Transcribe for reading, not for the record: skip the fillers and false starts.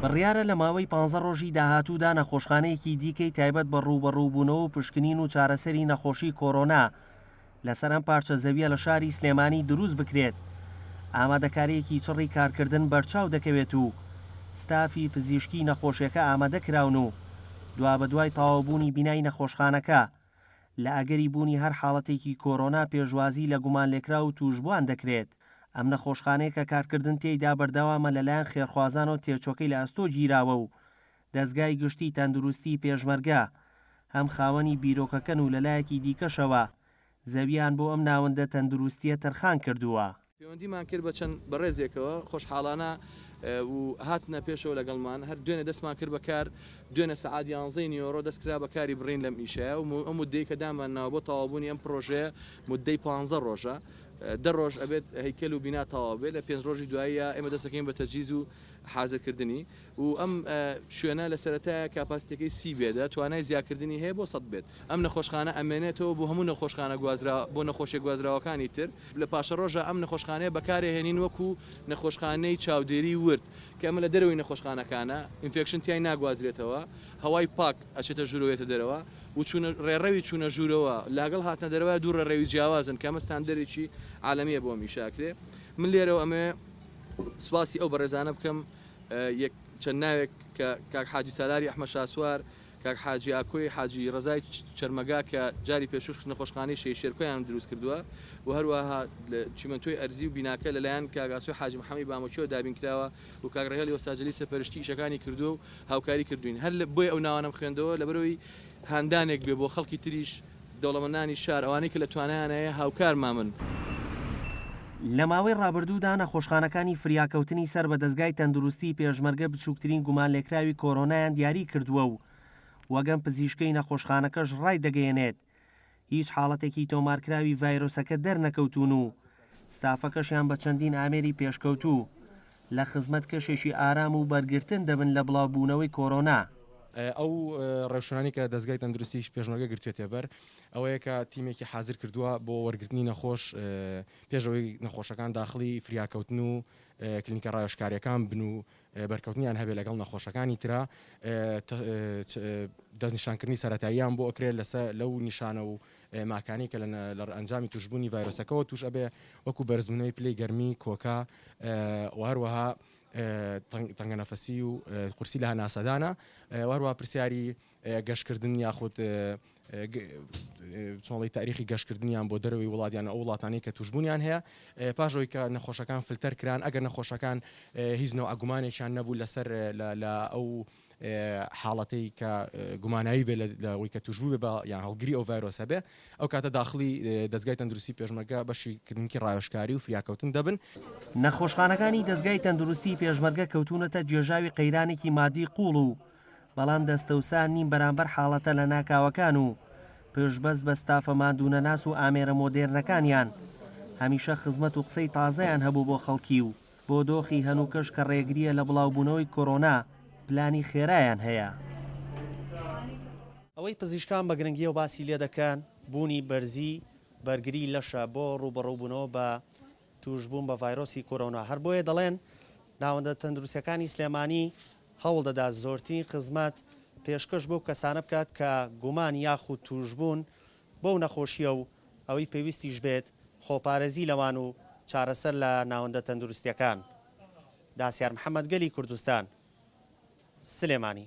بڕیارە لە ماوەی پانزە ڕۆژی داهاتوودا نەخۆشخانەیەکی دیکەی تایبەت بە ڕووبەڕووبوونەوە و پشکنین و چارەسەری نەخۆشی کۆرۆنا لەسەر ئەم پارچە زەوییە لە شاری سلێمانی دروست بکرێت، ئامادەکارییەکی چڕی کارکردن بەرچاو دەکەوێت و ستافی پزیشکی نەخۆشیەکە ئامادەکراون و دوابەدوای تەواوبوونی بینای نەخۆشخانەکە لە ئەگەری بوونی هەر حاڵەتێکی کۆرۆنا پێشوازی لە گومانلێکراو و تووشبووان دەکرێت. ئەم نەخۆشخانەیە کە کارکردن تێیدا بەردەوامە لەلایەن خێرخوازانەوە تێچووەکەی لە ئەستۆ گیراوە و دەزگای گشتی تەندروستی پێشمەرگە هەم خاوەنی بیرۆکەکەن و لەلایەکی دیکەشەوە زەوییان بۆ ئەم ناوەندە تەندروستییە تەرخان کردووە. پەیوەندیمان کرد بە چەند بەڕێزێکەوە خۆشحاڵانە و هاتنە پێشەوە لەگەڵمان، هەر دوێنێ دەستمان کرد بە کار، دوێنێ سەعات یانزەی نیوەڕۆ دەست کرا بە کاری بڕین لەم ئیشەیە و ئەو موددەی کە دامان ناوە بۆ تەواوبوونی ئەم پڕۆژەیە موددەی پانزە ڕۆژە، دە ڕۆژ ئەبێت هەیکەل و بینا تەواو بێت، لە پێنج ڕۆژی دواییە ئێمە دەست دەکەین بە تەجهیز و حازرکردنی و ئەم شوێنە لە سەرەتایە capacity ەکەی 30 bed ە، توانای زیاکردنی هەیە بۆ 100 bed. ئەم نەخۆشخانە ئەمێنێتەوە بۆ هەموو نەخۆشخانە گوازرا بۆ نەخۆشیە گوازراوەکانی تر. لە پاشەڕۆژا ئەم نەخۆشخانەیە بەکارئەهێنین وەکو نەخۆشخانەی چاودێری ورد کە ئەمە لە دەرەوەی نەخۆشخانەکانە، infection تیای ناگوازرێتەوە، هەوای پاک ئەچێتە ژوورەوە یەتە دەرەوە و چوونە ڕێڕەوی چوونە ژوورەوە لاگەڵ هاتنە دەرەوە دوو ڕێڕەوی جیاوازن کە ئەمە ستاندەرێکی عالەمیە بۆ ئەم ئیشە ئەکرێ. من لێرەوە ئەمەوێ سوپاسی ئەو بەڕێزانە بکەم یەک چەند ناوێک کە کاک حاجی سالاری ئەحمەد شاسوار، کاک حاجی ئاکۆی حاجی ڕەزای چەرمەگا کە جاری پێشووش نەخۆشخانەی شەهید شێرکۆیان دروست کردووە و هەروەها چیمەنتۆی ئەرزی و بیناکە لەلایەن کاک ئاسۆی حاجی محەمەی بامۆکیەوە دابین کراوە و کاک ڕێهێڵی وەستاجەلی سەرپەرشتی ئیشەکانی کردووە و هاوکاری کردووین هەر بۆیە ئەو ناوانەم خوێندەوە لەبەرئەوەی هاندانێک بێ بۆ خەڵکی تریش دەوڵەمەندانی شار ئەوانەی کە لە توانایان هەیە هاوکارمان بن. لە ماوەی ڕابردوودا نەخۆشخانەکانی فریاکەوتنی سەر بە دەزگای تەندروستی پێشمەرگە بچووکترین گومانلێکراوی کۆرۆنایان دیاری کردووە و وەک ئەم پزیشکەی نەخۆشخانەکەش ڕایدەگەیەنێت هیچ حاڵەتێکی تۆمارکراوی ڤایرۆسەکە دەرنەکەوتوون و ستافەکەشیان بە چەندین ئامێری پێشکەوتوو لە خزمەت کەشێکی ئارام و بەرگرتن دەبن لە بڵاوبوونەوەی کۆرۆنا. ئەو ڕێوشوێنانەی کە دەزگای تەندروستیی پێشمەرگە گرتوویەتە بەر ئەوەیە کە تیمێکی حازر کردووە بۆ وەرگرتنی نەخۆش پێش ئەوەی نەخۆشەکان داخڵی فریاکەوتن و کلینیکە ڕاوێژکارییەکان بن و بەرکەوتنیان هەبێت لەگەڵ نەخۆشەکانی ترا دەستنیشانکردنی سەرەتاییان بۆ ئەکرێت لەسەر لەو نیشانە و ماکانەی کە لە ئەنجامی توشبوونی ڤایرۆسەکەوە توش ئەبێ وەکو بەرزبوونەوەی پلەی گەرمی، کۆکە و هەروەها تەنگەنەفەسی و قورسی لە هەناسەدانە و هەروەها پرسیاری گەشتکردن یاخود چۆڵی تاریخی گەشتکردنیان بۆ دەرەوەی وڵات یان ئەو وڵاتانەی کە توشبوونیان هەیە پاش ئەوەی کە نەخۆشەکان فلتەر کران ئەگەر نەخۆشەکان هیچ نەوعە گومانێکیان نەبوو لەسەر لە ئەو حاڵەتەی کە گوماناوی بێ لەوەی کە توشبوو بێ بە یان هەڵگری ئەو ڤایرۆسە بێ ئەو کاتە داخڵی دەزگای تەندروستی پێشمەرگە بەشی کلینیکی ڕاوێژکاری و فریاکەوتن دەبن. نەخۆشخانەکانی دەزگای تەندروستی پێشمەرگە کەوتوونەتە گێژاوی قەیرانێکی مادی قووڵ و بەڵام دەستەوسان نین بەرامبەر حاڵەتە لەناکاوەکان و پشتبەست بە ستافە ماندوونەناس و ئامێرە مۆدێرنەکانیان هەمیشە خزمەت و قسەی تازەیان هەبوو بۆ خەڵکی و بۆ دۆخی هەنووکەش کە ڕێگرییە لە بڵاوبوونەوەی کۆرۆنا پلانی خێرایان هەیە. ئەوەی پزیشکان بە گرنگییەوە باسی لێدەکەن بوونی بەرزی بەرگری لەشە بۆ ڕووبەڕووبوونەوە بە تووشبوون بە ڤایرۆسی کۆرۆنا، هەر بۆیە دەڵێن ناوەندە تەندروستییەکانی سلێمانی هەوڵدەدات زۆرترین خزمەت پێشکەش بەو کەسانە بکات کە گومان یاخود تووشبوون بەو نەخۆشییە و ئەوەی پێویستیش بێت خۆپارێزی لەوان و چارەسەر لە ناوەندە تەندروستییەکان. داسیار محەمەد، گەلی کوردستان، سلێمانی.